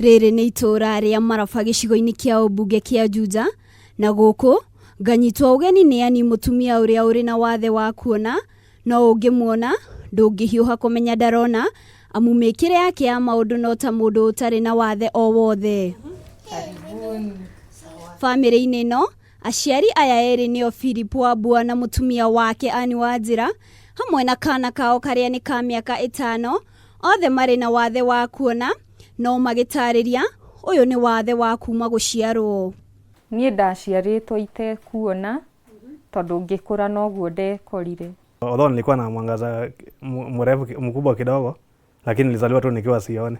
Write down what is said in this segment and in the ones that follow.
Rĩrĩ nĩ itũũra rĩa Maraba gĩcigo-inĩ kĩa ũmbunge kĩa Juja, na gũkũ nganyitwo ũgeni nĩ Annie mũtumia ũrĩa ũrĩ na wathe wa kuona, no ũngĩmuona ndũngĩhiũha kũmenya ndarona, amu mĩkĩre yake ya maũndũ no ta mũndũ ũtarĩ na wathe o wothe. Bamĩrĩ-inĩ ĩno, aciari aya erĩ nĩo Philip Wambua na mũtumia wake Anne Wanjĩra, hamwe na kana kao karĩa nĩ ka mĩaka ĩtano, othe marĩ na wathe wa kuona, no magĩtarĩria, ũyũ nĩ wathe wa kuma gũciarwo. Niĩ ndaciarĩtwo itekuona tondũ ngĩkũra noguo ndekorire. Although nilikuwa na mwangaza mrefu mkubwa kidogo, lakini nilizaliwa tu nikiwa sione.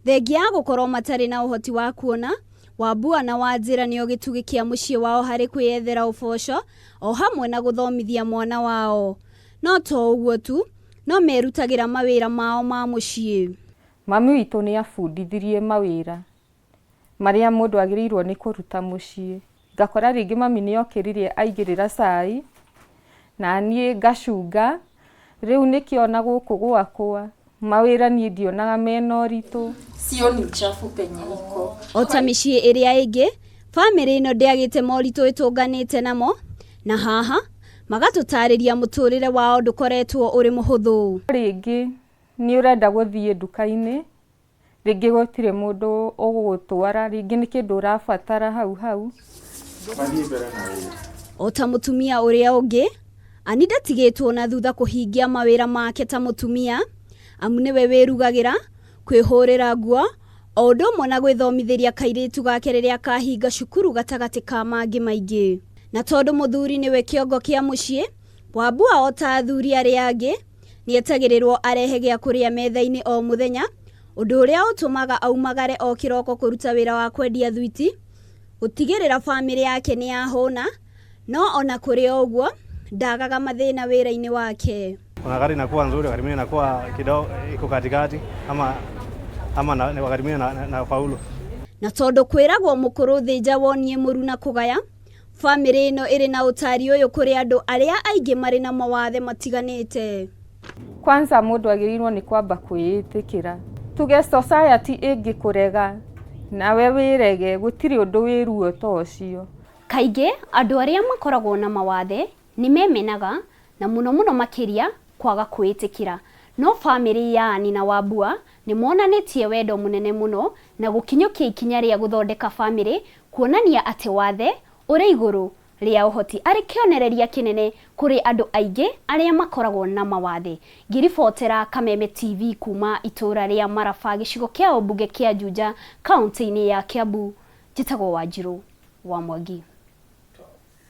Thengia ya gũkorwo matarĩ na ũhoti wa kuona, Wambua na Wanjĩra nĩo gĩtugĩ kĩa mũciĩ wao harĩ kwĩyethera ũboco o hamwe na gũthomithia mwana wao. No to ũguo tu, no merutagĩra mawĩra mao ma mũciĩ. Mami witũ nĩ abundithirie mawĩra marĩa mũndũ agĩrĩirwo nĩ kũruta mũciĩ. Ngakora rĩngĩ mami nĩ okĩrire aigĩrĩra cai, na niĩ ngacunga, rĩu nĩkĩo ona gũkũ gwakwa mawĩra niĩ ndionaga mena ũritũ. Sioni uchafu penye iko. O ta mĩciĩ ĩrĩa ĩngĩ, bamĩrĩ ĩno ndĩagĩte moritũ ĩtũnganĩte namo, na haha magatũtarĩria mũtũrĩre wao ndũkoretwo ũrĩ mũhũthũ. Rĩngĩ nĩ ũrenda gũthiĩ nduka-inĩ, rĩngĩ gũtirĩ mũndũ ũgũgũtwara, rĩngĩ nĩ kĩndũ ũrabatara hau hau. O ta mũtumia ũrĩa ũngĩ, Annie ndatigĩtwo na thutha kũhingia mawĩra make ta mũtumia, amu nĩwe wĩrugagĩra, kwĩhũrĩra nguo, o ũndũ ũmwe na gwĩthomithĩria kairĩtu gake rĩrĩa kahinga cukuru gatagatĩ ka mangĩ maingĩ. Na tondũ mũthuri nĩwe kĩongo kĩa mũciĩ, Wambua o ta athuri arĩa angĩ, nĩetagĩrĩrwo arehe gĩa kũrĩa metha-inĩ o mũthenya, ũndũ ũrĩa ũtũmaga aumagare o kĩroko kũruta wĩra wa kwendia thwiti, gũtigĩrĩra bamĩrĩ yake nĩ yahũna, no ona kũrĩ o ũguo, ndagaga mathĩna wĩra-inĩ wake. Kuna wakati inakuwa nzuri, wakati mwingine inakuwa kidogo iko katikati ama ama na, wakati mwingine na, na, na faulu. Na tondũ kwĩragwo mũkũrũ thĩnja wonie mũru na kũgaya, bamĩrĩ ĩno ĩrĩ na ũtari ũyũ kũrĩ andũ arĩa aingĩ marĩ na mawathe matiganĩte. Kwanza mũndũ agĩrĩirwo nĩ kwamba kwĩĩtĩkĩra. Tuge society ĩngĩkũrega nawe wĩrege, gũtirĩ ũndũ wĩ ruo ta ũcio. Kaingĩ andũ arĩa makoragwo na mawathe nĩ memenaga na mũno mũno makĩria kwaga kwĩĩtĩkĩra. No bamĩrĩ ya Annie na Wambua nĩ monanĩtie wendo mũnene mũno na gũkinyũkia ikinya rĩa gũthondeka bamĩrĩ kuonania atĩ wathe ũrĩ igũrũ rĩa ũhoti arĩ kĩonereria kĩnene kũrĩ andũ aingĩ arĩa makoragwo na mawathe. Ngĩribotera Kameme TV kuma itũũra rĩa Maraba gĩcigo kĩa ũmbunge kĩa Juja kaunti-inĩ ya Kiambu, njĩtagwo Wanjirũ wa Mwangi.